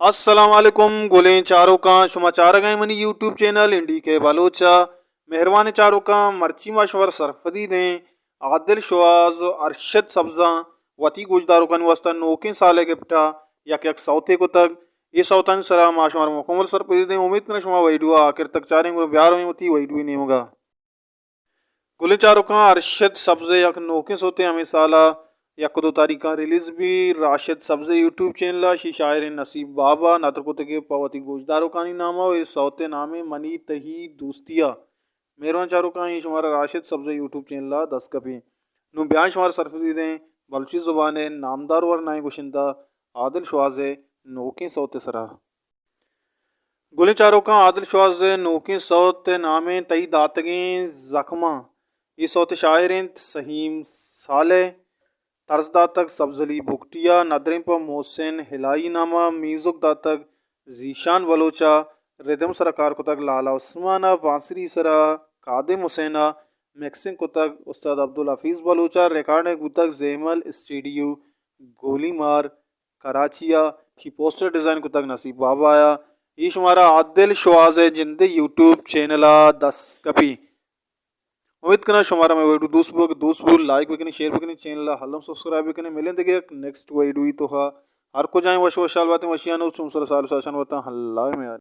السلام علیکم گلیں چاروکاں، شما چارگ ءَ منی یوٹیوب چینل این ڈی کے بلوچ ءَ۔ مہروانیں چاروکاں، مرچی ما شمارا سرپدی دیں عادل شواز ءُ ارشد سبزاں وتی گوشداروکانی واسطہ نوکیں سال ءِ گپٹ ءَ یک یک سوتے کتگ۔ اے سوتانی سرا ما شمارا مکمل سرپدی دیں۔ امید کناں شما ویڈیو ءَ آخر تک چاریں، گڑا بیا رویں وتی ویڈیو ءِ نیمگ ءَ۔ گلیں چاروکاں، ارشد سبز ءِ یک نوکیں سوتے ہمے سال ءَ یک ءُ دو تاریخاں ریلیز بی۔ راشد سبز ءِ یوٹیوب چینل ءَ شی شاعریں نصیب بابا ندر کتگ ءَ پہ وتی گوشداروکانی نام ءَ ءُ اے سوت ءِ نام ایں منی تئی دوستی ءَ۔ مہروان چاروکاں، اے شمارا راشد سبز ءِ یوٹیوب چینل ءَ دست کپی۔ نوں بیایں شمارا سرپدی دیں بلوچی زبان ءِ نامدار ورنائیں گشندہ عادل شواز ءِ نوکیں سوت ءِ سرا۔ گلیں چاروکاں، عادل شواز ءِ نوکیں سوت ءِ نام ایں تئی داتگیں زخماں۔ اے سوت ءِ شاعر انت سہیم صالح، طرز داتگ سبز علی بگٹی ءَ، ندریں پہ محسن ہلائی نام ءَ، میوزک داتگ ذیشان بلوچ ءَ، ردم سرا کار کتگ لالا عثمان ءَ، بانسری سرا خادم حسین ءَ، مکسنگ کتگ استاد عبدالحفیظ بلوچ ءَ، ریکارڈنگ بوتگ زیمل اسٹوڈیو گولی مار کراچی ءَ، شی پوسٹر ڈیزائن کتگ نصیب بابا ءَ۔ اے شمارا عادل شواز ءِ جند ءِ یوٹیوب چینل ءَ دست کپی۔ امید کناں شمارا مئے ویڈیو دوست بوگ، دوست بو لائک بکنیں، شیئر بکنیں، چینل ءَ الم سبسکرائب بکنیں۔ ملیں دگہ یک نیکسٹ ویڈیو ءِ توکا۔ ہر کجائیں وش وشحال باتیں، وشیانی روچ چون سر سال ساشان وتاں، اللہ میار۔